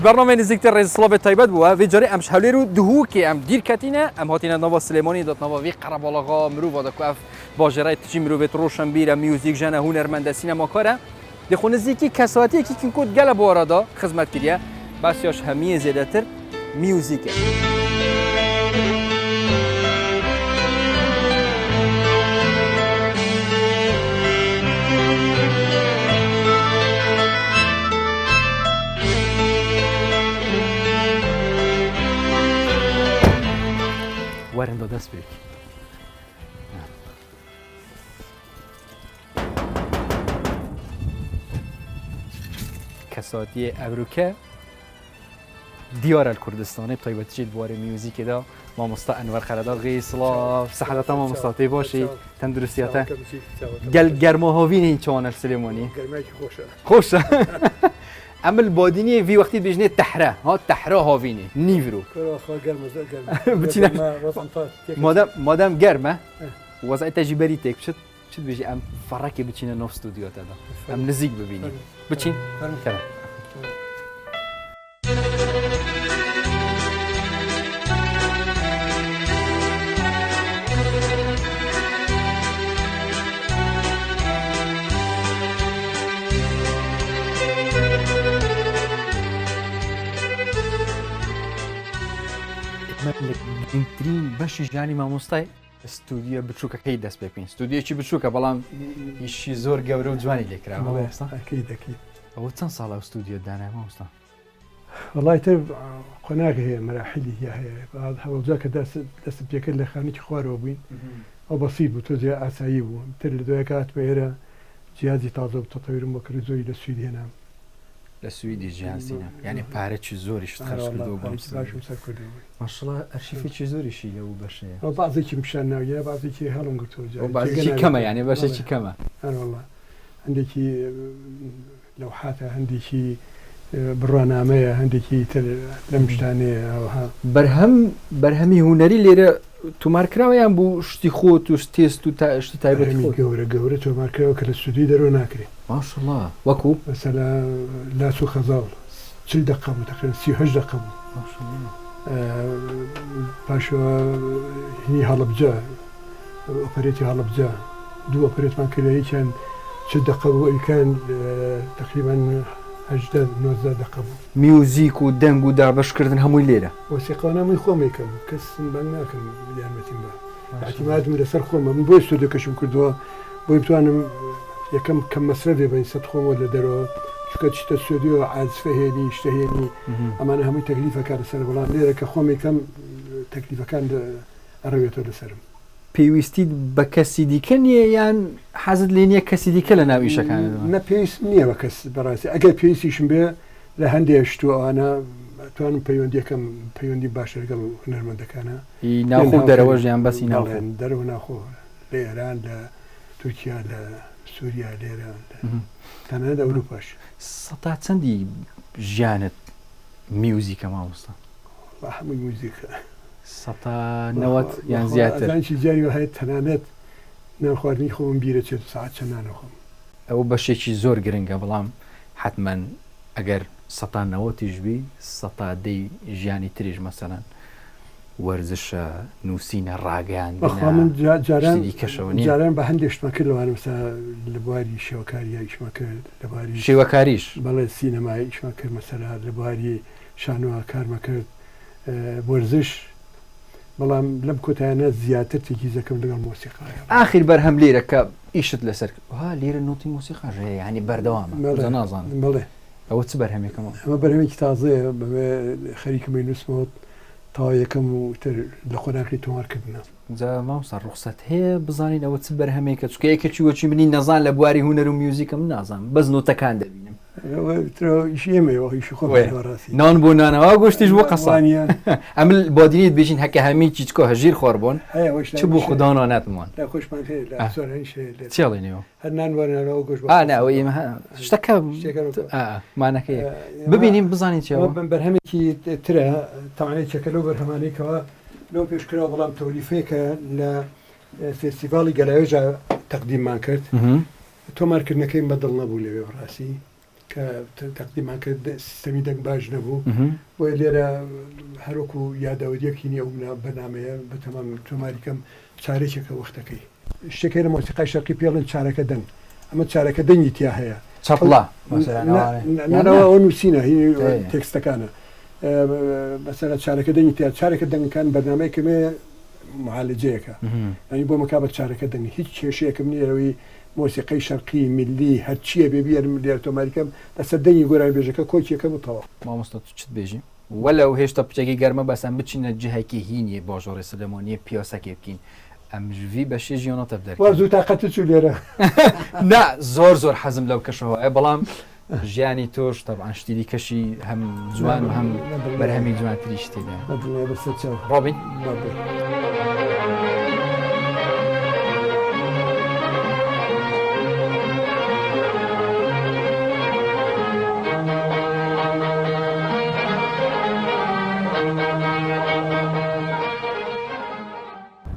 بەرنامەی نزیکتر ڕێز سڵاڤێ تایبەت بووە ڤێ جارێ ئەم هەولێر و دهوکێ ئەم دیر کەتینە ئەم هاتینە ناڤا سلێمانی دات ناڤا ڤی قەرەباڵغا مروڤا دە کو ئەف باژێڕەی تجی مروڤێت ڕۆشنبیرە میوزیک ژەنە هونەرمەندە سینەماکارە دێ خۆ نزیکی کەساتیەکی کین کوت گەلە بوارا خزمەت کریە باسیاش هەمیە زێدەتر میوزیکە. وەرن بە دەست پێک. کەساتیە ئەبروکە دیارە کوردستانی تایبەتیش بوارێ میوزیکێدا مامۆستا ئەنوەر قەرەداغی سڵاو سەحەتە مامۆستا تێ باشی تەندروستیاتە گەل گەرما هاوین هین چۆنە سلێمانی خۆشە ئەمل بادینی وی وەختی بژنێ تەحرە ها تەحرا هاوینی نیڤرو بچینە مادەم مادەم گەرمە وەزعی تەجیبەری تێک بچێت چ بژی ئەم فەڕەکی بچینە نۆ ستودیۆتەدا ئەم نزیک ببینی بچین کەرە. گرنگترین بەشی ژیانی مامۆستای ستودیۆ بچووکەکەی دەست پێ بکەین ستودیۆیەکی بچووکە بەڵام ئیشی زۆر گەورە و جوانی لێکراوە مامۆستا ئەکید ئەکید ئەوە چەند ساڵە ئەو ستودیۆ دانای مامۆستا؟ وەڵای تر قۆناغی هەیە مەراحیلی هیا هەیە هەوڵجا کە دەست دەستم پێکرد لە خانێکی خوارەوە بووین ئەو بەسیط بوو تۆزێ ئاسایی بوو تر لە دوای کە هاتمە ئێرە جیهازی تازە و تەتەویرم بۆ کڕی زۆری لە سوید هێنام. لە سویدیش جیهاز هینا یانی پارەکی زۆریشت خەرج کردووە بۆ ئەم پارەکی باشم سەرف کردووە بۆی. ماشەڵا ئەرشیفێکی زۆریشی لەو بەشەیە. ئەوە بەعزێکی پیشان ناوی یا بەعزێکی هەڵم گرتووە جا ئەوە جێگە بەعزێکی کەمە نابێتەوە. یانی بەڵێ بەشێکی کەمە. ئەرەوەڵا هەندێکی لەوحاتە هەندێکی بڕوانامەیە هەندێکی تر لەم شتانەیە ئەوها. بەرهەم بەرهەمی هونەری لێرە تۆمار کراوە یان بوو شتی خۆت و تێست و شتی تایبەتی بەرهەمی خۆت؟ گەورە گەورە تۆمار کراوە کە لە ستودیۆی دەرەوە ناکرێ. ماشەڵا وەکو؟ مەسەلا لاس و خەزاڵ 40 دەقە بوو تەقریبا 38 دەقە بوو. ماشەڵا. پاشەوە هینی هەڵەبجە ئۆپەرێتی هەڵەبجە دوو ئۆپەرێتمان کرد یەکیان 40 دەقە بوو ئەویکان تەقریبا 18 19 دەقە بوو. میوزیک و دەنگ و دابەشکردن هەمووی لێرە؟ مۆسیقاوانە هەمووی خۆم ئەیکەم کەسم بانگ ناکەم یارمەتیم با ئیعتیمادم لەسەر خۆمە من بۆی ستۆدیۆکەشم کردووە بۆی بتوانم یەکەم کەم مەسرەف بێ بەنسبەت خۆمەوە لە دەرەوە چونکە چیتە ستۆدیۆ عازفە هێنی شتە هێنی ئەمانە هەمووی تەکلیفەکە لەسەر بەڵام لێرە کە خۆم یەکەم تەکلیفەکان ئەڕەوێتەوە لەسەرم. پێویستیت بە کەسی دیکە نییە یان حەزت لێ نییە کەسی دیکە لە ناو ئیشەکانت بن؟ نە پێویستم نییە بە کەس بەڕاستی ئەگەر پێویستیشم بێ لە هەندێ شت و ئەوانە ئەتوانم پەیوەندیەکەم پەیوەندیم باشە لەگەڵ هونەرمەندەکانە هی ناوخۆ و دەرەوەش یان بەس هی ناوخۆ؟ بەڵێ دەرەوە ناوخۆ لە ئێران لە تورکیا لە سوریا لێرە تەنانەت ئەوروپاش. سەتا چەندی ژیانت میوزیکە مامۆستا؟ وەڵا هەمووی موزیکە. 90% یان زیاتر. ئەزانی چی جاری وا هەیە تەنانەت نان خواردنی خۆمم بیر ئەچێت سەعات چەند نان ئەخۆم. ئەوە بەشێکی زۆر گرنگە بەڵام حەتمەن ئەگەر 90%یش بی 10% ژیانی تریش مەسەلەن وەرزشە، نووسینە، ڕاگەیاندنە، بەخوا من جاران شتی دیکەشەوە نییە؟ جاران بە هەندێک شتمان کرد لەوانە مەسەلا لە بواری شێوەکاریا ئیشمان کرد لە بواری شێوەکاریش؟ بەڵێ سینەمای ئیشمان کرد مەسەلا لە بواری شانۆ کارمان کرد وەرزش بەڵام لەم کۆتایانە زیاتر تەرکیزەکەم لەگەڵ مۆسیقایە. ئاخیر بەرهەم لێرە کە ئیشت لەسەر کرد ها لێرە نۆتی مۆسیقاش هەیە یانی بەردەوامە بەڵێ جا نازانم بەڵێ ئەوە چ بەرهەمێکە مامۆستا؟ ئەمە بەرهەمێکی تازەیە بەمێ خەریکم ئەینووسمەوە تاوا یەکەم و ئیتر لە قۆناغی تۆمار کردنە. جا مامۆستا ڕوخسەت هەیە بزانین ئەوە چ بەرهەمێکە چونکە یەکێکی وەکی منی نەزان لە بواری هونەر و میوزیکە من نازانم بەس نۆتەکان دەبینم. نان بۆ نانەوا گۆشتیش بۆ قەساب. ئەمل بادینیت بێژین هەکە هەمی چیچکۆ هەژیر خوار بۆن چ بۆ خودانا نەتمان. چێڵێنەوە ئا نا ئەوە ئێمە شتەکە مانەکەی ببینیم بزانین چێوە. بەرهەمێکی ترە تەوانێت یەکێکە لەو بەرهەمانەی کەوا لەو پێشکراوە بەڵام تەولیفەیەکە لە فێستیڤاڵی گەلاوێژا تەقدیممان کرد تۆمارکردنەکەیم بە دڵ نەبوو لەوێ بەڕاستی. کە تەقدیمان کرد سیستەمی دەنگ باش نەبوو بۆیە لێرە هەروەکو یادەوەریەکی نیە ئەو بەرنامەیە بەتەمام تۆماری کەم چارەکێکە وەختەکەی. شتێک هەیە لە مۆسیقای شەرقی پێڵێن چارەکە دەنگ ئەمە چارەکە دەنگی تیا هەیە. چەپڵە مەسەلەن ئەوانە نا نا ئەوە نووسینە هی تێکستەکانە مەسەلەن چارەکە دەنگی تیا چارەکە دەنگەکان بەرنامەیەکم هەیە معالجەیەکە یانی بۆ مەکا بە چارەکە دەنگ هیچ کێشەیەکم نییە لەوەی مۆسیقای شەرقی میللی هەرچیە بێ بیێنم لێرە تۆماری کەم لەسەر دەنگی گۆرانیبێژەکە کۆکی ئەکەم و تەواو. مامۆستا تو چت بێژی؟ وەلەو هێشتا پچەکی گەرمە بەس ئەم بچینە جهەکی هینیێ باژاڕێ سلێمانیێ پیاسەکێ بکین ئەم ژڤی بەشێ ژیانا تە وا بدەرکەن. زوو تاقەتت چوو لێرە. نا زۆر زۆر حەزم لەو کەشوهەوایە بەڵام ژیانی تۆش تەبعەن شتی دیکەشی هەم جوان و هەم بەرهەمی جوانتریشی تێدایە. بەدڵنیای بەسەر چاو. ڕۆبین. بەڵێ.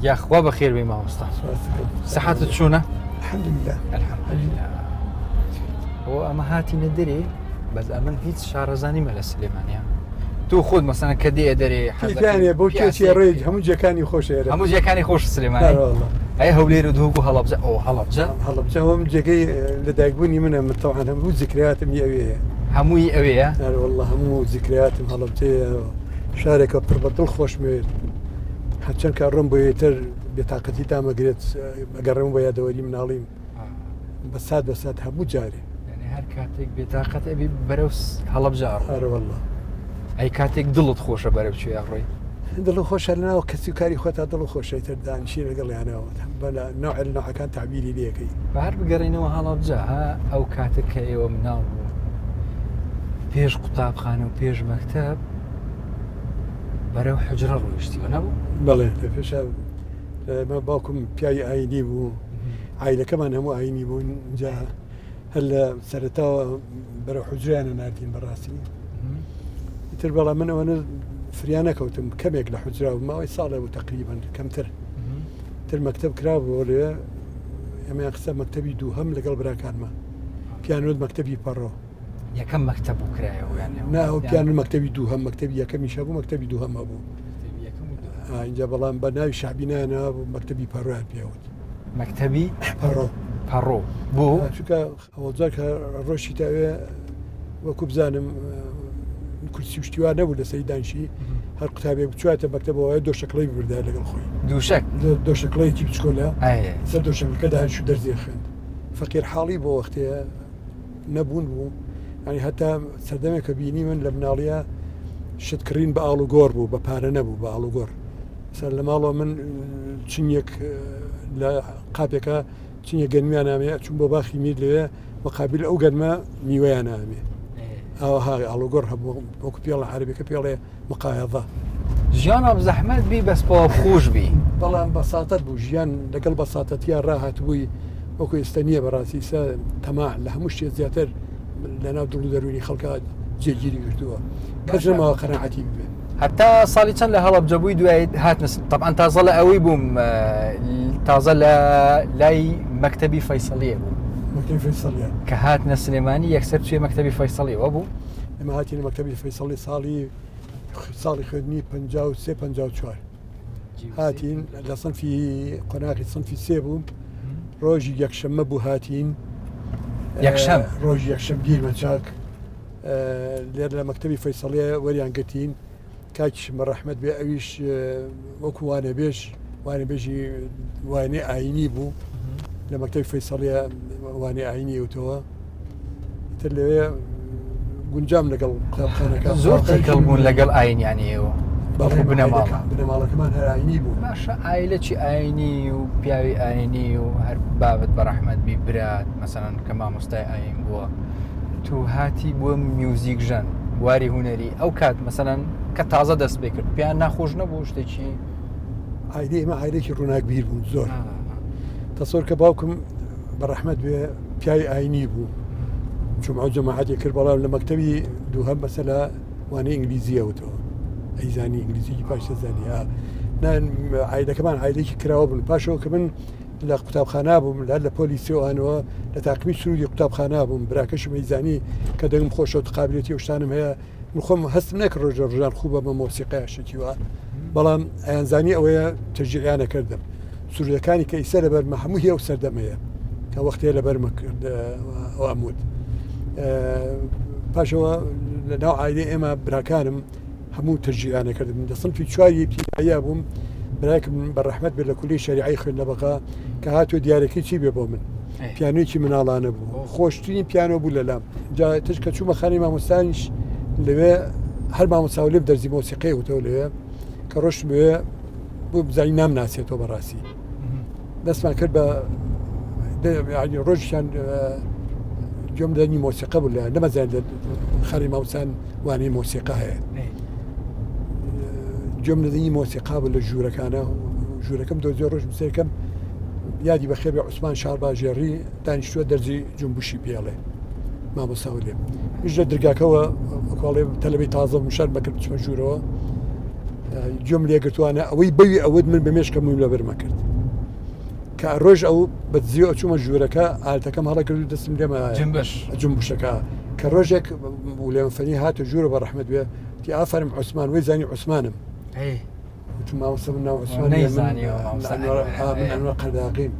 یاخوا بەخێر بێی مامۆستا سەحاتت چۆنە؟ الحمدلله الحمدلله بۆ ئەمە هاتینە دەرێ بەس ئەمن هیچ شارەزانیمە لە سلێمانیا تۆ خۆت مەسەنە کە دێ دەرێ حەزەکانێ بۆ کێچێ ڕێ هەموو جێکانی خۆش ئێرە هەموو جێکانی خۆش سلێمانی ئەی هەولێر و دهۆک و هەڵەبجە ئەو هەڵەبجە هەڵەبجە هەم جێگەی لەدایکبوونی منە من تەوان هەموو زیکراتم ئەوەیە هەمووی ئەوەیە والله هەموو زیکراتم هەڵەبجەیە شارێکە پڕ بە دڵ خۆشمێت هەرچەند کە ئەڕۆم بۆ یەتر بێتاقەتی دامەگرێت ئەگەڕێم بۆ یادەوەری مناڵیم بە سات بە سات هەموو جارێ هەر کاتێک بێتاقەت ئەبی بەرەو هەڵەبجە ئەڕۆی ئەرەوەڵڵا ئەی کاتێک دڵت خۆشە بەرەو کوێ ئەڕۆی دڵ خۆشە لەناو کەسی و کاری خۆتا دڵ خۆشەی تر دانیشی لەگەڵیانەوە بە نەوع لە نەوعەکان تەعبیری لێکەی با هەر بگەڕێینەوە هەڵەبجە ها ئەو کاتە کە ئێوە مناڵ بوون پێش قوتابخانە و پێش مەکتەب بەرەو حوجرە ڕۆیشتی وە نەبوو؟ بەڵێ لە پێشا ئێمە باوکم پیاوی ئاینی بوو عایلەکەمان هەموو ئاینی بوون جا هەر لە سەرەتاوە بەرەو حوجرەیانە ناردین بەڕاستی ئیتر بەڵام من ئەوەنە فریا نەکەوتم کەمێک لە حوجرا بوو ماوەی ساڵێ بوو تقریبا کەمتر تر مەکتەب کرا بوو لێ ئێمەیان قسە مەکتەبی دووهەم لەگەڵ براکانمە پیانۆت مەکتەبی پەڕۆ یەکەم مەکتەب بوو کرایەوە یان نا ئەو پیان مەکتەبی دووهەم مەکتەبی یەکەمیش هەبوو مەکتەبی دووهەم هەبوو اینجا بەڵام بە ناوی شەعبی نایانەوە بوو مەکتەبی پەڕۆیان پێوت مەکتەبی پەڕۆ پەڕۆ بۆ چونکە ئەوجار کە ڕۆشی تاوێ وەکو بزانم کورسی و شتیوان نەبوو لەسەری دانیشی هەر قوتابێک بچواتە مەکتەبەوە دۆشەکڵی بردای لەگەڵ خۆی دووشەک دۆشەکڵەیەکی بچکۆلە سەر دۆشەکەکە دانیش و دەرزی خوێند فەقیر حاڵی بۆ وەختێ نەبوون بوو ینی هەتا سەردەمێک کە بینی من لە مناڵیە شت کڕین بە ئاڵوگۆڕ بوو بە پارە نەبوو بە ئاڵوگۆڕ سەر لە ماڵەوە من چنیەک لە قاپێکە چنیە گەنمیان نامێ چون بۆ باخی میر لەوێ مقابل ئەو گەنمە میوەیان نامێ ئاوها ئاڵوگۆڕ هەبوو وەکو پێڵە عربەکە پێڵێ مقایەضە. ژیان زەحمەت بی بەس پاک خۆش بی. بەڵام بەساتەت بوو ژیان لەگەڵ بەساتەتیا ڕاهاتبووی وەکو ئێستا نییە بەڕاستی ئیستا تەماع لە هەموو شتێ زیاتر لەناو دڵ و دەروونی خەڵکا جێگیری گرتووە کەس نەماوە قەناعەتی ببێ. هەتا ساڵی چەند لە هەڵەبجە بووی دوای هاتنە تەبعەن تازە لە ئەوەی بووم تازە لە لای مەکتەبی فەیسەڵیە بوو مەکتەبی فەیسەڵیە کە هاتنە سلێمانی یەکسەر چوویە مەکتەبی فەیسەڵیەوە بوو ئێمە هاتینە مەکتەبی فەیسەڵی ساڵی ساڵی خوێندنی 53 54 هاتین لە سنفی قۆناغی سنفی سێ بووم ڕۆژی یەکشەممە بوو هاتین یەکشەم ڕۆژی یەکشەم بیرمە چاک لێر لە مەکتەبی فەیسەڵێ وەریان گرتین کاکیشم بە ڕەحمەت بێ ئەویش وەکو وانەبێژ وانەبێژی وانەی ئاینی بوو لە مەکتەبی فەیسەڵیە وانەی ئاینی وتەوە تر لەوێ گونجام لەگەڵ قوتابخانەکە زۆر تێکەڵ بوون لەگەڵ ئاینیانی ئێوە بەڵێ بنەماڵە بنەماڵەکەمان هەر ئاینی بوو باشە ئایلەکی ئاینی و پیاوی ئاینی و هەر بابت بە ڕەحمەت بی برات مەسەلەن کە مامۆستای ئاین بووە تو هاتی بۆ میوزیک ژەن بواری هونەری ئەو کات مەسەلەن کە تازە دەست پێ کرد پێیان ناخۆش نەبوو شتێکی ئایلەی ئێمە ئایلێکی ڕووناکبیر بوون زۆر تەسۆر کە باوکم بە ڕەحمەت بێ پیاوی ئاینی بوو جمعە و جەماعەتی کرد بەڵام لە مەکتەبی دووهەم مەسەلە وانەی ئینگلیزیە وتەوە ئەیزانی ئینگلیزیی پاش دەزانی ئایلەکەمان ئایلێکی کراوە بوون پاشەوە کە من لە قوتابخانە بووم لە لە پۆلی سێوانەوە لە تاقمی سرودی قوتابخانە بووم براکەشم ئەیزانی کە دەنگم خۆشە و قابلێتی و شتانم هەیە من خۆم هەستم نەکرد ڕۆژ لە ڕۆژان خوو بە مۆسیقا شتێکی وا بەڵام ئەیانزانی ئەوەیە تەشجیعیانە کردم سرودەکانی کە ئیسە لەبەرمە هەموو هی ئەو سەردەمەیە کە وەختێ لەبەرمە کرد ئەو ئەموت پاشەوە لە ناو عایلەی ئێمە براکانم هەموو تەشجیعیانە کردم لە سنفی چواری ئیبتیداییە بووم برایکم بە ڕەحمەت بێت لە کولی شەریعەی خوێند لە بەغا کە هاتووە دیارەکەی چی بێ بۆ من پیانۆیەکی مناڵانە بوو خۆشترین پیانۆ بوو لەلام جا تش کە چوومە خانی مامۆستانیش لەوێ هەر مامۆستا لێم دەرزی مۆسیقی وتەوە لەوێ کە ڕۆشتم لەوێ بۆ بزانی نام ناسێتەوە بەڕاستی دەستمان کرد بە ڕۆژیان گوێم دەنگی مۆسیقا بوو لە نەمەزان لە خانی مامۆستان وانەی مۆسیقا هەیە گوێم لە دەنگی مۆسیقا بوو لە ژوورەکانە ژوورەکەم دۆزیەوە ڕۆژم سێرکەم یادی بەخێر بێ عوسمان شارباژێڕی دانیشتووە دەرزی جونبوشی پێڵێ مامۆستا لێ منیش لە درگاکەوە کۆڵێ تەلەبەی تازە بووم شەرم بەکرد بچمە ژوورەوە گوێم لێگرتوانە ئەوەی بەوی ئەوت من بە مێشکە مویم لەبەرمە کرد کە ڕۆژ ئەو بە دزیەوە چوومە ژوورەکە ئالتەکەم هەڵەکرد و دەستم لێمە جنبش جنبشەکە کە ڕۆژێک ولێم فەنی هاتە ژوورە بە ڕەحمەت بێ تی ئافەرم عوسمان وەی زانی عوسمانم وتم مامۆستا من ناو عوسمان نەیزانیەوە مامۆستا ئەنوەر من ئەنوەر قەرداغیم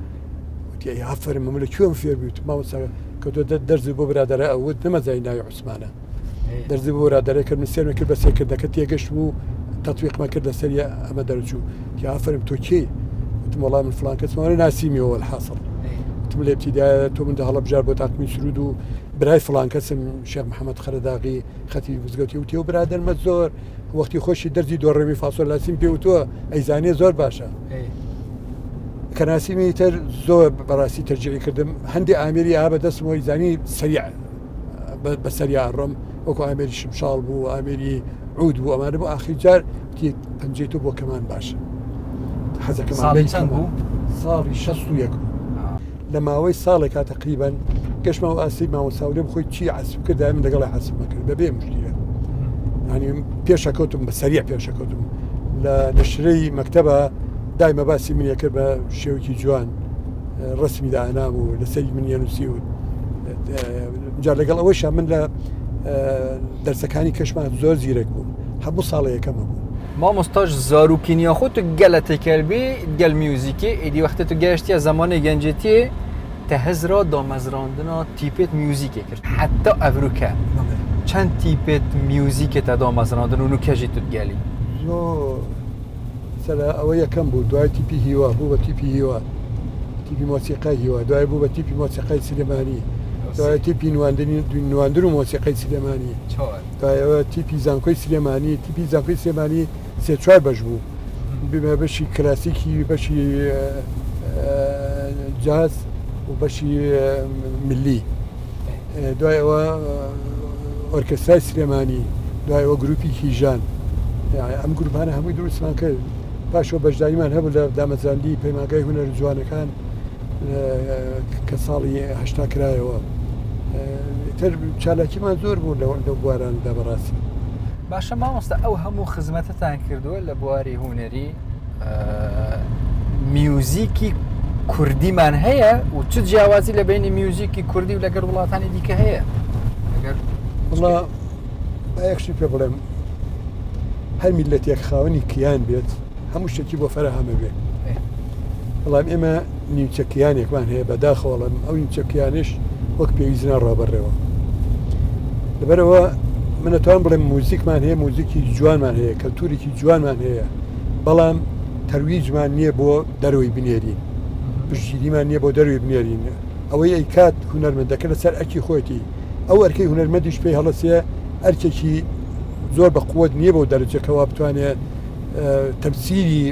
وتی ئەی ئافەرم من لە کوێم فێر بووی وتم مامۆستا کە تۆ دەرزی بۆ برادەرە ئەوت نەمەزانی ناوی عوسمانە دەرزی بۆ برادەرە کرد من سێرم کرد بە سێکردنەکە تێگەشتم و تەتویقمە کرد لەسەر ئەمە دەرچوو تی ئافەرم تۆ کێی وتم وەڵا من فڵان کەسم وانە ناسیمیەوە الحاصل وتم لە ابتدایە تۆ من هەڵەبژار بۆ تاقمی سرود و برای فڵان کەسم شێخ محەممەد قەرەداغی خەتیبی مزگەوتی وتی و برادەرمە زۆر وەختی خۆشی دەرزی دۆڕێمی فاسۆلاسیم پێ وتووە ئەیزانێ زۆر باشە کە ناسیمی تر زۆر بەڕاستی تەرجیعی کردم هەندێک ئامێری ئا بەدەستمەوە زانی سەریع بە سەریا ڕۆم وەکو ئامێری شمشاڵ بوو ئامێری عود بوو ئەمانە بۆ ئاخری جار پەنجەی تۆ بۆ کەمان باشە حەزەکەمان چەند بوو ساڵی 61 بوو لە ماوەی ساڵێکا تەقریبەن گەشتمە ئەو ئاستەی مامۆستا ولێم خۆی چی عەسف کردایە من لەگەڵی عەسف مەکرد بەبێ مشکلە یعنی پێشەکەوتم بە سەریع پێشەکەوتم لە نەشرەی مەکتەبە دایمە باسی منیە کرد بە شێوکی جوان ڕسمی دانام و لەسەری منیە نووسی و جا لەگەڵ ئەوەشا من لە دەرسەکانی کەشمان زۆر زیرەک بووم هەموو ساڵە یەکەمە بوو مامۆستاش زاروکینیا خۆ تو گەلە تێکەل بی گەل میوزیکێ ئیدی وەختێ تو گەشتیە زەمانێ گەنجێتیێ تە هزرا دامەزراندنا تیپێت میوزیکێ کرد حەتا ئەڤروکە چەند تیپێت میوزیکێ تە دامەزراندن و نوکەژی تو گەلی؟ زۆر سەرا ئەوە یەکەم بوو دوای تیپی هیوا بوو بە تیپی هیوا تیپی مۆسیقای هیوا دوای بوو بە تیپی مۆسیقای سلێمانی دوای تیپی نواندنی نواندن و مۆسیقای سلێمانی دوایەوە تیپی زانکۆی سلێمانی تیپی زانکۆی سلێمانی سێ چوار بەش بوو بەشی کلاسیکی بەشی جاز و بەشی ملی دوای ئەوە ئۆرکەسترای سلێمانی دوای ئەوە گروپی کیژان ئەم گروپانە هەمووی دروستمان کرد پاشەوە بەشداریمان هەبوو لە دامەزراندنی پەیمانگای هونەر جوانەکان کە ساڵی هەشتا کرایەوە تر چالاکیمان زۆر بوو لەو بواراندا بەڕاستی. باشە مامۆستا ئەو هەموو خزمەتەتان کردووە لە بواری هونەری میوزیکی کوردیمان هەیە و چ جیاوازی لە بینی میوزیکی کوردی و لەگەر وڵاتانی دیکە هەیە ئەگەر وڵا با یەک شتی پێ بڵێم هەر میلەتێک خاوەنی کیان بێت هەموو شتێکی بۆ فەراهەمە بێ بەڵام ئێمە نیمچە کیانێکمان هەیە بەداخەوەڵم ئەو نیمچە کیانش وەک پێویست ناڕوا بەڕێوە لەبەرەوە من ئەتوانم بڵێم موزیکمان هەیە موزیکی جوانمان هەیە کەلتورێکی جوانمان هەیە بەڵام تەرویجمان نییە بۆ دەرەوەی بنێرین پشتگیریمان نییە بۆ دەروی بنێرین ئەوەی ئەیکات هونەرمەندەکە لەسەر ئەرکی خۆیەتی ئەو ئەرکەی هونەرمەندیش پێی هەڵەسێ ئەرکێکی زۆر بە قوت نییە بۆ دەرەجەکەەوە بتوانێت تەمسیلی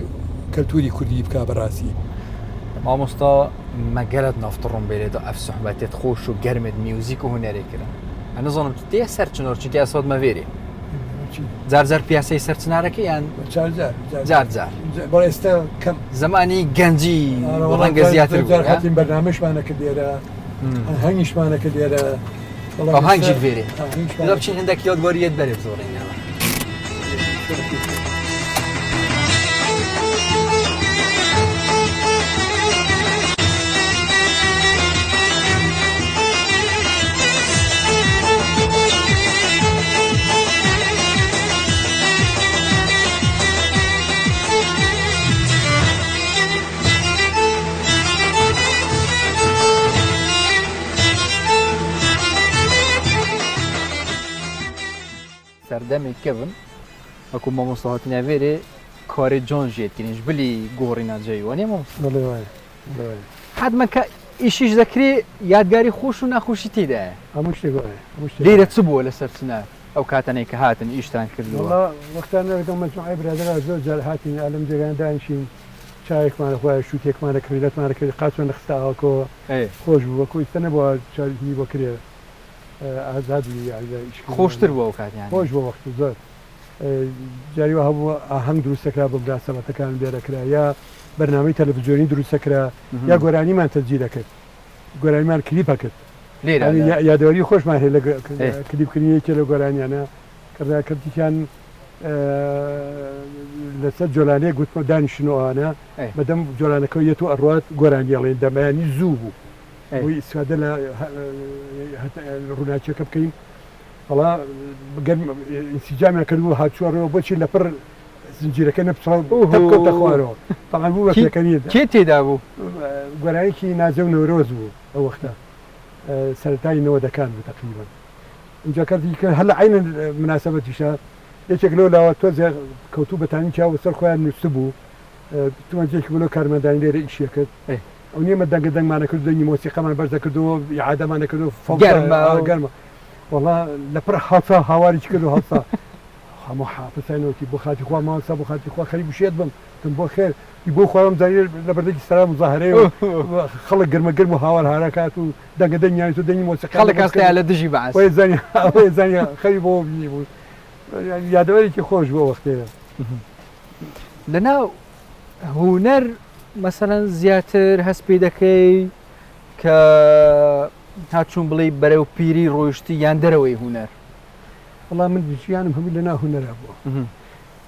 کەلتوری کوردی بکا بەڕاستی. مامۆستا مەگەرت ناف تڕۆمبێلێ دا ئەف سوحبەتێت خۆش و گەرمت میوزیک و هونەرێ کرن ئە نزانم تو تێ سەر چنۆر چونکە ئەس هاتمە ڤێرێ جار جار پیاسەی سەر چنارەکە یان جار جار جار جار بەڵێ ئێستا کەم زمانی گەنجی ڕەنگە زیاتر جار هاتین بەرنامەشمانە کرد لێرە هەنگیشمانە کرد لێرە هەنگی ڤێرێ بچین هەندێک یادگاریەت بەرێ بزۆڕینەوە. سەردەمێ کەڤن وەکو مامۆستا هاتینە ڤێرێ کارێ جان ژێ دکرین ژ بلی گۆڕینا جێی وانیە مامۆستا؟ بەڵێ وایە بەڵێ وایە. حەتمەن کە ئیشیش دەکرێ یادگاری خۆش و ناخۆشی تێدایە. هەموو شتێک وایە هەموو شتێک لێرە وایە. چ بووە لەسەر چنار ئەو کاتەنەی کە هاتن ئیشتان کردووە؟ وەڵا وەختانە لەگەڵ مەجموعەی برادەرا زۆر جار هاتین ئا لەم جێگایان دانیشین چایەکمان ئەخوایە شووتێکمان ئەکڕی لەتمان ئەکرد قاچمان ئەخستە ئاوەکەوە ئەی. خۆش بوو وەکوو ئیستە نەبووە چای بۆ کرێ ئازاد بووی یانی لە ئیشکردن خۆشتر بوو ئەو کات یانی. خۆش بوو وەخت زۆر جاری وا هەبوو ئاهەنگ دروست دەکرا بۆ مناسەبەتەکان لێرە کرا یا بەرنامەی تەلەفزیۆنی دروست دەکرا یا گۆرانیمان تەسجیل ئەکرد گۆرانیمان کلیپ ئەکرد لێرە یانی لە یادەوەری خۆشمان هەیە لە ئێ. کلیپکردنی یەکێ لەو گۆرانیانە کە کردیان لەسەر جۆلانەیەک گوتمە دانیشن و ئەوانە ئێ. بەدەم جۆلانەکەوە یەت و ئەڕوات گۆرانی ئەڵێن دەمەیانی زوو بوو ئێ. بۆی ئیسفادە لە ڕووناکیەکە بکەین وەڵا گەر ئینسجامیان کردبوو هاتووە ڕێوە بۆچی لەپڕ زنجیرەکە نەپچڕا ئۆهۆ. تەپ کەوتە خوارەوە تەبعەن بوو بە کی پێکەنین کێ تێدا بوو؟ گۆرانیەکی نازێ و نەورۆز بوو ئەو وەختە سەرەتای نەوەدەکان بوو تەقریبەن ئینجا کەرتی کە هەر لە عەین مناسبەتیشا یەکێک لەو لاوە تۆزێ کەوتوو بەتانی چاو سەر خۆیان نووستبوو تومەنجێکی بوو لەو کارمەندانی لێرە ئیشی کرد ئەو نیمە دەنگە دەنگمانە کرد دەنگی مۆسیقامان بەرز دەکردەوە ئیعادەمانە کردەوە فەوزا گەرمە ئا، گەرمە وەڵا لەپڕ هەڵسا هاواری کرد و هەڵسا هەموو حافزانەوەتی بۆ خاتی خوا مامۆستا بۆ خاتی خوا خەریک بوو شێت بم وتم بۆ خێر ی بۆ خوا وامزانی لە بەردەکی سەرا موزاهەرەیە و خەڵک گرمە گرم و هاوار هاراکات و دەنگە دەنگیان و دەنگی مۆسیقیان خەڵک بەرز هەستایە کرد لە دژی بەعس. وەی زانی وەی زانی خەری بۆ بینی بوو یادەوەرێکی خۆش بوو ئەو وەختەیە. لەناو هونەر مەسەلەن زیاتر هەست پێ دەکەی کە هاتچوون بڵێی بەرەو پیری ڕۆیشتی یان دەرەوەی هونەر؟ وەڵا من ژیانم هەمووی لەناو هونەرا بووە.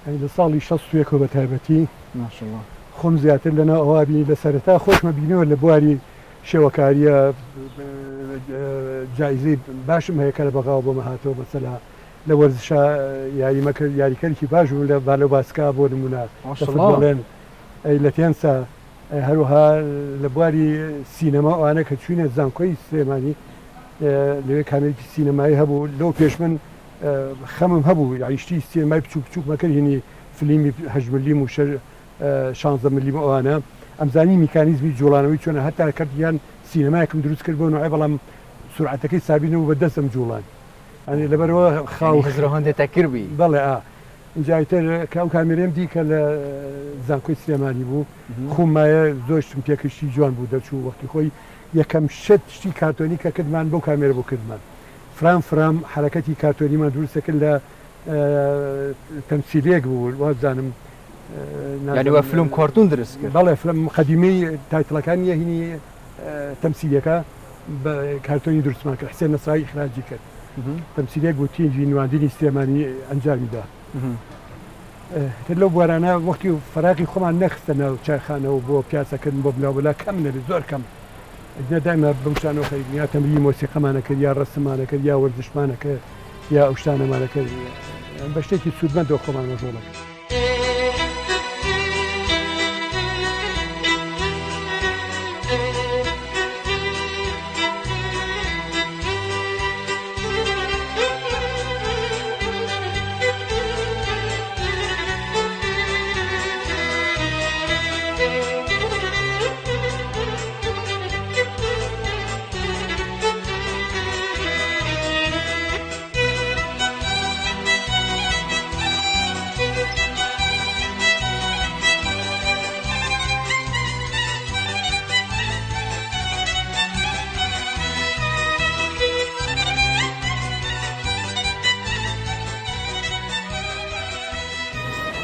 یانی لە ساڵی 61ەوە بە تایبەتی ماشاءاللە. خۆم زیاتر لەناو ئەوە بینی لە سەرەتا خۆشمە بینیوە لە بواری شێوەکاریە جایزەی باشم هەیە کە لە بەغاوە بۆمە هاتەوە مەسەلا لە وەرزشا یاریمە کرد یاریکەرێکی باش بووم لە بالە و باسکا بۆ نمونە لە ماشاءاللە. فوتبۆڵێن ئەی لە تێنسا هەروەها لە بواری سینەما ئەوانە کە چوینە زانکۆی سلێمانی لەوێ کامێرێکی سینەمایی هەبوو لەو پێش من خەمم هەبوو یعنی شتی سینەمای بچووک بچووک مەکرد هینی فلیمی 8 ملیم و 16 ملیم ئەوانە ئەمزانی میکانیزمی جوڵانەوەی چۆنە هەتا کرد یان سینەمایەکم دروست کرد بۆ نوعێ بەڵام سورعەتەکەی سابی نەبوو بە دەستم جوڵان یعنی لەبەرەوە خاو یعنی هزرە هەندێ تەکر بی. بەڵێ ئا ئینجا ئیتر کە ئەو کامێرەم دی کە لە زانکۆی سلێمانی بوو خوم مایە زۆر شتم پێکرد شتی جوان بوو دەرچوو وەختی خۆی یەکەم شت شتی کارتۆنی کە کردمان بەو کامێرە بوو کردمان فرام فرام حەرەکەتی کارتۆنیمان دروست دەکرد لە تەمسیلێک بوو وابزانم یعنی وە فلم کارتون درست کرد. بەڵێ فلم قەدیمەی تایتڵەکان نیە هینی تەمسیلەکە بە کارتۆنی دروستمان کرد حسێن نەسرایی ئیخراجی کرد تەمسیلێک بوو تینجی نواندنی سلێمانی ئەنجامی دا تر لەو بوارانە وەختی فەراغی خۆمان نەخستە ناو چایخانەوە بۆ پیاسەکردن بۆ بلاو بەلا کەم نەبێت زۆر کەم ئەگینا دایما بەم شتانەوە خەریک بووین یا تەمرینی مۆسیقەمانە کرد یا ڕەسممانە کرد یا وەرزشمانە کرد یا ئەو شتانەمانە کرد بە شتێکی سوودمەندەوە خۆمان مەشغوڵە کرد.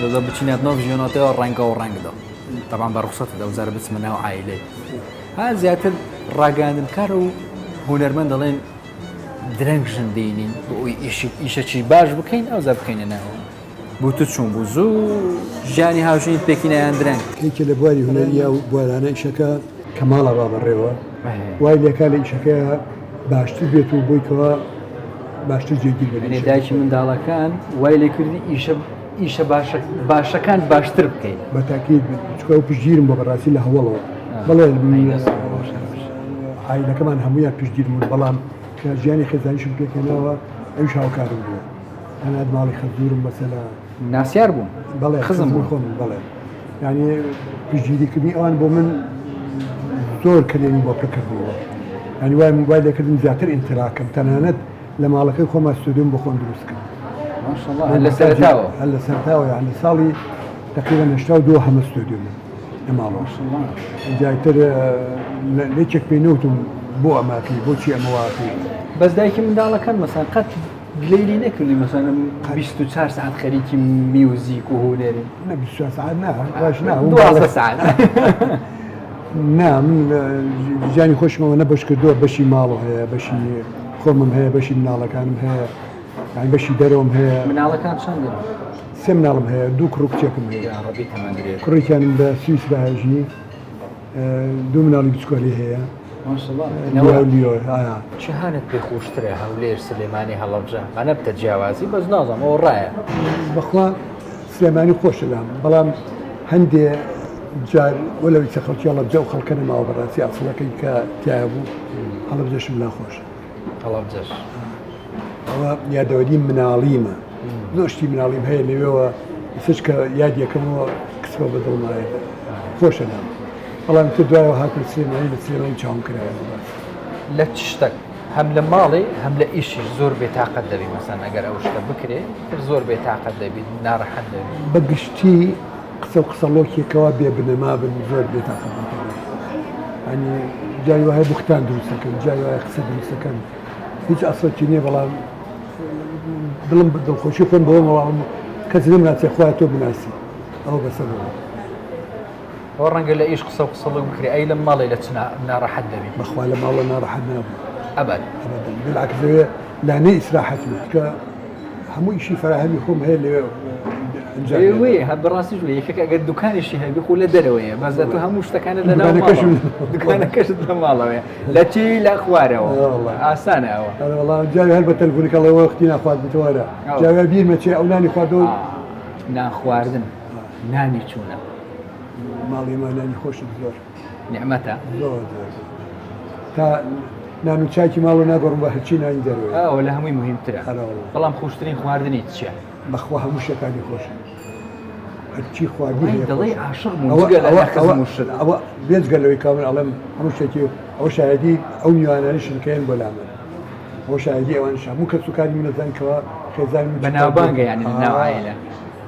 دەزا بچینە ناو ژیاناتەوە ڕەنگە و ڕەنگدا تەبعەن بە ڕوخسەتە دەوزارە بچمە ناو عایلەی ها زیاتر ڕاگەیاندنکار و هونەرمەند دەڵێن درەنگ ژن دێنین بۆ ئەوی ئیشەکی باش بکەین ئەوزا بخەینە ناوە بۆ تو چۆن بوو زوو ژیانی هاوژینت پێکینە یان درەنگ؟ یەکێ لە بواری هونەریە و بوارانە ئیشەکە کە ماڵە با بەڕێوە وای لێکا لە ئیشەکەیا باشتر بێت و بۆی کەوا باشتر جێگیر بێت یعنی دایکی منداڵەکان وای لێکردی ئیشە ئیشە باشە باشەکان باشتر بکەین بە تاکید چونکە ئەو پشتگیرم بۆ بەڕاستی لە هەوڵەوە بەڵێ عایلەکەمان هەموویان پشتگیرم بوون بەڵام کە ژیانی خێزانیشم پێکهێناوە ئەویش هاوکارم بووە. تەنانەت ماڵی خەزوورم مەسەلە. ناسیار بوون. بەڵێ خزم بوون. خۆمن بەڵێ. یانی پشتگیریکردنی ئەوان بۆ من زۆر کەلێنی بۆ پڕ کردبووەوە. یانی وای وای لێکردم زیاتر ئینتیلاکەم. تەنانەت لە ماڵەکەی خۆما ستۆدیۆم بۆ خۆم دروست کرد. ماشاءاللە هەر لە سەرەتاوە. هەر لە سەرەتاوە یانی لە ساڵی تەقریبا 82 هەمە ستۆدیۆم لە ماڵەوە. ماشاءاللە. ئینجا ئیتر لە یەکێک پێی نەوتم بۆ ئەمەکەی بۆچی ئەمە واکەی. بەس دایکی منداڵەکان مەسەن قەت گلەی لی نەکردی مەسەن 24 سەعات خەریکی میوزیک و هونەری؟ نە 24 سەعات نا باش نا 12 سەعات. نا من ژیانی خۆشمەوە نە بەش کردووە بەشی ماڵ هەیە بەشی خۆمم هەیە بەشی مناڵەکانم هەیە یانی بەشی دەرەوەم هەیە. مناڵەکان چەندن؟ سێ مناڵم هەیە دوو کوڕ و کچێکم هەیە. یا ڕەبی تەمەن درێژ. کوڕێکیانم لە سویسرا ژی دوو مناڵی بچکۆلەی هەیە. ماشاءاللە. لیۆ لیۆ ئایا. چیهانت پێ خۆشترە هەولێر سلێمانی هەڵەبجە مانە بتە جیاوازی بەس نازانم ئەوە ڕایە. بەخوا سلێمانی خۆشە لام بەڵام هەندێ جار وەلەوەی کە خەڵکی هەڵەبجە و خەڵکە نەماوە بەڕاستی ئەسڵەکەی کە تایە بوو هەڵەبجەشم لا خۆشە. هەڵەبجەش ئەوە یادەوەری مناڵیمە زۆر شتی مناڵیم هەیە لەوێوە ئێستاش کە یاد یەکەمەوە کچمە بە دڵمایە خۆشە لام بەڵام تر دوایەوە هاتم سلێمانی لە سلێمانی چاوم کرایەوە بەڕاستی. لە چ شتەک هەم لە ماڵێ هەم لە ئیشیش زۆر بێتاقەت دەبی مەسەن ئەگەر ئەو شتە بکرێ تر زۆر بێتاقەت دەبی ناڕەحەت دەبی. بە گشتی قسە و قسەڵۆکێکەوە بێ بنەما بن زۆر بێتاقەت دەکەن ینی جاری وایە بوختان دروست دەکەن جاری وایە قسە دروست دەکەن هیچ ئەسڵێکی نییە بەڵام دڵم دڵخۆشی خۆم بەوە بەڵام کەس نەمناسێ خوایە تۆ بناسی ئەوە بەسە بۆ من. ئەوە ڕەنگە لە ئیش قسە و قسەڵۆک بکرێ ئەی لە ماڵێ لە چ ناڕەحەت دەبی؟ بەخوا لە ماڵە ناڕەحەت نابم. ئەبەد. ئەبەدەن بالعکس لەوێ لانەی ئیسراحەت بوو چونکە هەموو ئیشی فەراهەمی خۆم هەیە لەوێ ئەنجام ئێ وێ هە بەڕاستیش وێ یەکێک ئەگەر دوکانیشی هەبی خۆ لە دەرەوەیە بەس لە تۆ هەموو شتەکانت لە ناو دوکانەکەشم ماڵەوە دوکانەکەشت لە ماڵەوەیە لە چی لە خوارەوە ئاسانە ئەوە. ئەرێ وەڵا جارێ هەر بە تەلەفۆنەکە ئەڵێ وەختی نان خواردنتە وەرە جارێ بیرمە چێ ئەو نانی خواردەوە نان خواردن نانی چوونە. ماڵی ئێمە نانی خۆشن زۆر. نیعمەتە. زۆر زۆر تا نان و چاکی ماڵەوە ناگۆڕم بە هەرچی نانی دەرەوەیە. ئەوە لە هەمووی مهمترە. ئەرێ وەڵا. بەڵام خۆشترین خواردنی چییە؟ بەخوا هەموو شتەکانی خۆشن. هەرچی خواردنی هەیە دەڵێی عاشق بووم جگە لە خزم و شت. ئەوە بێجگە لەوەی کە من ئەڵێم هەموو شتێکی ئەوە شایەدی ئەو میوانانەشن کە یەن بۆ لامن. ئەوە شایەدی ئەوانیش هەموو کەس و کاری من ئەزانن کەوا خێزانی من بەناوبانگە یانی لە ناو عایلە.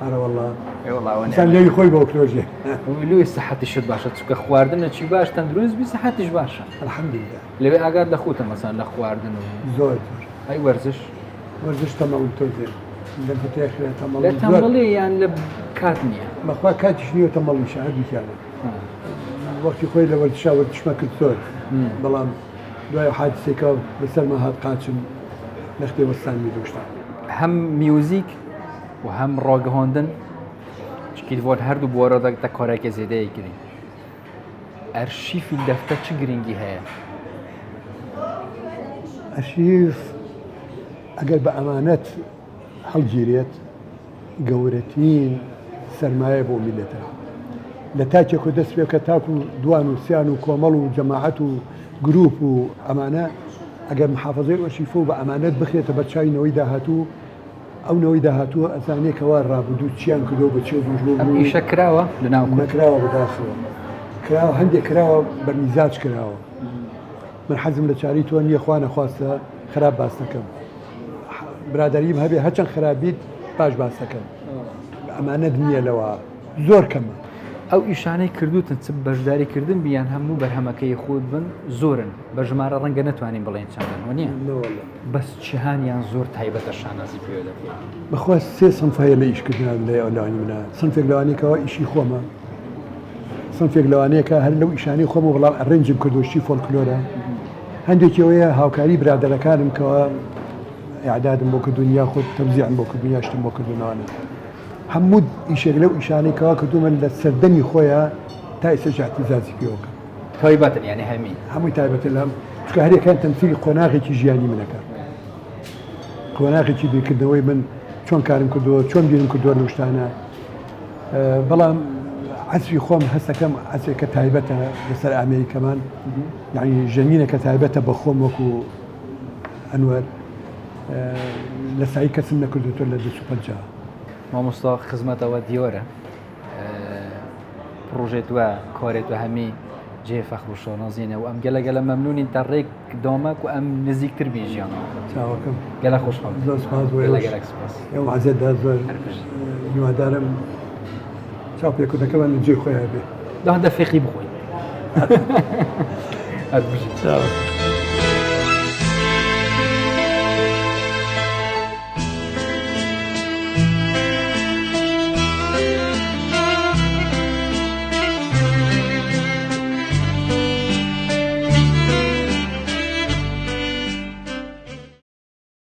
ئەرە وەڵا. ئێ وەڵا ئەوە ئینسان لێوی خۆی بۆ کرۆژێ. لۆی سەحەتیشت باشە چونکە خواردنەکی باش تەندروست بی سەحەتیش باشە. الحمدللە. لەوێ ئاگات لە خۆتە مەسەن لە خواردن و زۆر زۆر. ئەی وەرزش؟ وەرزش تەمەڵم تۆزێ لەم هەتەیە خێرا تەمەڵم لە تەمەڵی یان لە کات نییە؟ بەخوا کاتیش نییە و تەمەڵیشە هەردووکیانە. وەختی خۆی لە وەرزشا وەرزشمە کرد زۆر بەڵام دوای حادیسێکە بەسەرما هات قاچم نەختێ وەستانمی لەو شتانە. هەم میوزیک و هەم ڕاگەهاندن چکیت وان هەردوو بوارە دە کارێکی زێدەیە کردین. ئەرشیفی دەفتەر چ گرنگی هەیە؟ ئەرشیف ئەگەر بە ئەمانەت هەڵگیرێت گەورەترین سەرمایە بۆ میلەتە لە تاکێک و دەست پێ بکە تاکو دوان و سیان و کۆمەڵ و جەماعەت و گروپ و ئەمانە ئەگەر محافظەی ئەرشیفە و بە ئەمانەت بخرێتە بەرچاوی نەوەی داهاتوو ئەو نەوەی داهاتوو ئەزانێ کەوا ڕابردوو چیان کردو بە چێ دوژمن ئەم ئیشە کراوە لە ناو کورد؟ نەکراوە بەداخەوە کراوە هەندێک کراوە بە میزاج کراوە من حەزم لە چاری تۆ نییە خوا نەخواستە خراپ باس دەکەم برادەریم هەبێ هەرچەند خراپ بیت باش باس دەکەم ئەمانەت نییە لەوە زۆر کەمە. ئەو ئیشانەی کردوتن چ بەشداری کردن بی یان هەموو بەرهەمەکەی خۆت بن زۆرن بە ژمارە ڕەنگە نەتوانین بڵێین چەندن وەنیە؟ نەوەڵا. بەس چیهانیان زۆر تایبەتە شانازی پێوە دەکەی؟ بەخوا سێ سنف هەیە لە ئیشکردنا لە لەوانی منە سنفێک لەوانەیە کەوا ئیشی خۆمە سنفێک لەوانەیە کە هەر لەو ئیشانەی خۆمە بەڵام arrange م کردو شتی فۆلکلۆرە هەندێکی ئەوەیە هاوکاری برادەرەکانم کەوا ئیعدادم بۆ کردوون یاخود تەوزیعم بۆ کردوون یا شتم بۆ کردوون هەموو ئیشێک لەو ئیشانەی کەوا کردوومە لە سەردەمی خۆیان تا ئێستاش ئیعتیزازی پێوە کەم. تایبەتن یانی هەمی؟ هەمووی تایبەتە لام چونکە هەریەکەیان تەمسیلی قۆناغێکی ژیانی منەکە قۆناغێکی بیرکردنەوەی من چۆن کارم کردووە چۆن بیرم کردووە لەو شتانە بەڵام عەسری خۆم هەستەکەم عەسرێکە تایبەتە لەسەر ئامێری کەمان یعنی ژەنینەکە تایبەتە بە خۆم وەکو ئەنوەر. لە سایی کەسم نەکردوتۆ لە 25. مامۆستا خزمەتەوە دیارە پڕۆژێت وە کارێت وە هەمی جێ فەخر و شانازینە و ئەم گەلە گەلە مەمنونین تا ڕێک دامەک و ئەم نزیکتر بی ژیانەوە. چاوەکەم. گەلە خۆشحاڵ. زۆر سپاس بۆ گەلە گەلەک سپاس. ئێوە عەزێت دا زۆر هیوادارم چاوپێکەوتنەکەمان لە جێی خۆیان بێ. دا هەندە فێقی بخۆین. هەر بژی. چاوەکەم.